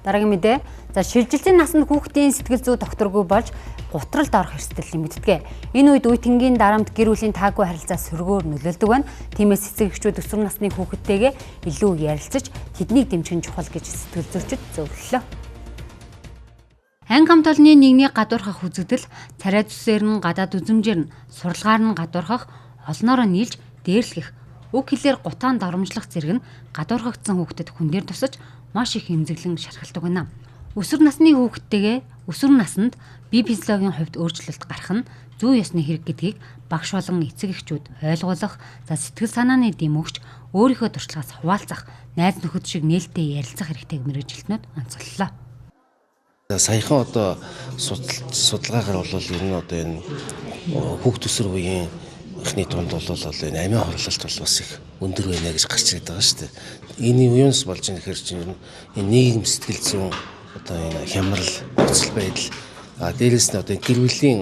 Дараагийн мэдээ. За шилжилтийн насанд хүүхдийн сэтгэл зүй докторгүй болж гутралд орох эрсдэл нэмэгддэг. Энэ үед үе тэнгийн дарамт гэр бүлийн таагүй харилцаа сөргөөр нөлөөлдөг байна. Тиймээс эцэг эхчүүд өсвөр насны хүүхэдтэйгээ илүү ярилцаж тэднийг дэмжих нь чухал гэж сэтгэл зүйчид зөвлөлөө. Анги хамт олонны нэгний гадуурхах үзэгдэл, царай зүсээр нь гадаад үзмжээр нь сурлагаар нь гадуурхах, олноороо нийлж дээрлэх, үг хэлээр гутаан доромжлох зэрэг нь гадуурхагдсан хүүхдэд хүн дээр тусаж маш их эмзэглэн шархалдаг байна. Өсвөр насны хүүхэдтэйгээ өсвөр наснд бие физиологийн хувьд өөрчлөлт гарах нь зүй ёсны хэрэг гэдгийг багш болон эцэг эхчүүд ойлгуулах, за сэтгэл санааны дэм өгч өөрийнхөө туршлагаас хуваалцах, найз нөхөд шиг нээлттэй ярилцах хэрэгтэйг мэргэжилтнүүд онцоллоо. Саяхан одоо судалгаагаар бол ер нь одоо энэ хүүхд өсвөр үеийн эхний тунд бол энэ амийн хорлолт бол бас их өндөр байна гэж гарч ирээд байгаа шүү дээ. Энэ юунаас болж байгаа гэхээр чинь ер нь энэ нийгэм сэтгэл зүйн одоо энэ хямрал, нөхцөл байдал, дээрээс нь одоо гэр бүлийн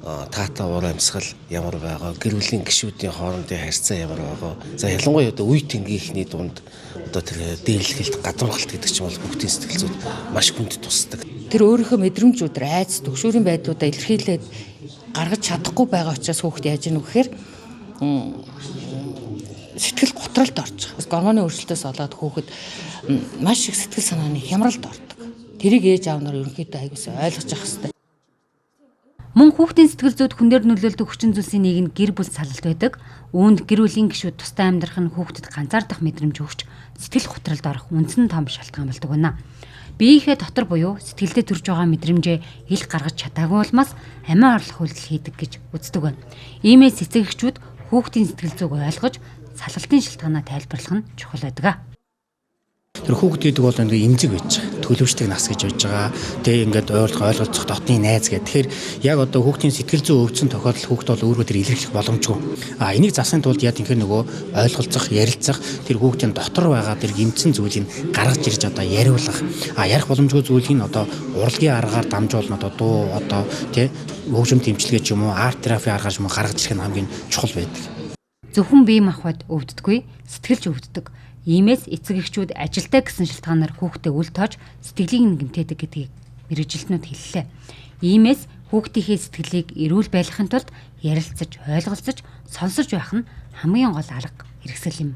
таатай уур амьсгал ямар байгаа, гэр бүлийн гишүүдийн хоорондын харьцаа ямар байгаа. За ялангуяа одоо үе тэнгийнхний дунд одоо тэр дээрлэхэлт, гадуурхалт гэдэг чинь бол хүүхдийн сэтгэл зүйд маш хүнд тусдаг. Тэр өөрийнхөө мэдрэмжүүдээр айц, түгшүүрийн байдлуудаа илэрхийлээд гаргаж чадахгүй байгаа учраас хүүхд яаж ийнө гэхээр сэтгэл гутралд орж байгаа. Гормоны өөрчлөлтөөс болоод хүүхэд маш их сэтгэл санааны хямралд ордог. Тэрийг ээж аав нар ерөнхийдөө аягуулсан ойлгож явах хэрэгтэй. Мөн хүүхдийн сэтгэл зүйд хүн дээр нөлөөлдөг хүчин зүйлсийн нэг нь гэр бүл салалт байдаг. Үүнд гэр бүлийн гишүүд тустай амьдрах нь хүүхдэд ганцаардах мэдрэмж өгч сэтгэл гутралд орох үндсэн том шалтгаан болдог байна. Биеийнхээ дотор буюу сэтгэлдээ төрж байгаа мэдрэмжээ ил гаргаж чадаагүй улмаас амиа орлох үйлдэл хийдэг гэж үздэг байна. Иймээс эцэг эхчүүд хүүхдийн сэтгэл зүйг ойлгож салгалтын шалтгаанаа тайлбарлах нь чухал байдаг. Тэр хүүхэд гэдэг бол ингээ эмзэг байж байгаа. Төлөвшдөг нас гэж байж байгаа. Тэгээ ингээд ойлголцох дотны найз гэх. Тэгэхээр яг одоо хүүхдийн сэтгэл зүй өвдсөн тохиолдолд хүүхд бол өөрөө тэр илэрхийлэх боломжгүй. А энийг засахын тулд яг тэгэхээр нөгөө ойлголцох, ярилцах, тэр хүүхдийн дотор байгаа тэр гэмтсэн зүйлийг гаргаж ирж одоо яриулах. А ярих боломжгүй зүйлийг нь одоо урлагийн аргаар дамжуулна, одоо дуу, одоо тий хөгжим дэмжлэгээ ч юм уу, арт терапи аргаар ч юм уу гаргаж ирэх нь хамгийн чухал байдаг. Зөвхөн бие махбод өвддөггүй, сэтгэлж өвддөг. Иймээс эцэг эхчүүд ажилтай гэсэн шалтгаанаар хүүхдээ үл тоож сэтгэлийг нь гэмтээдэг гэдгийг мэргэжилтнүүд хэллээ. Иймээс хүүхдийнхээ сэтгэлийг эрүүл байлгахын тулд ярилцаж, ойлголцож, сонсож байх нь хамгийн гол арга хэрэгсэл юм.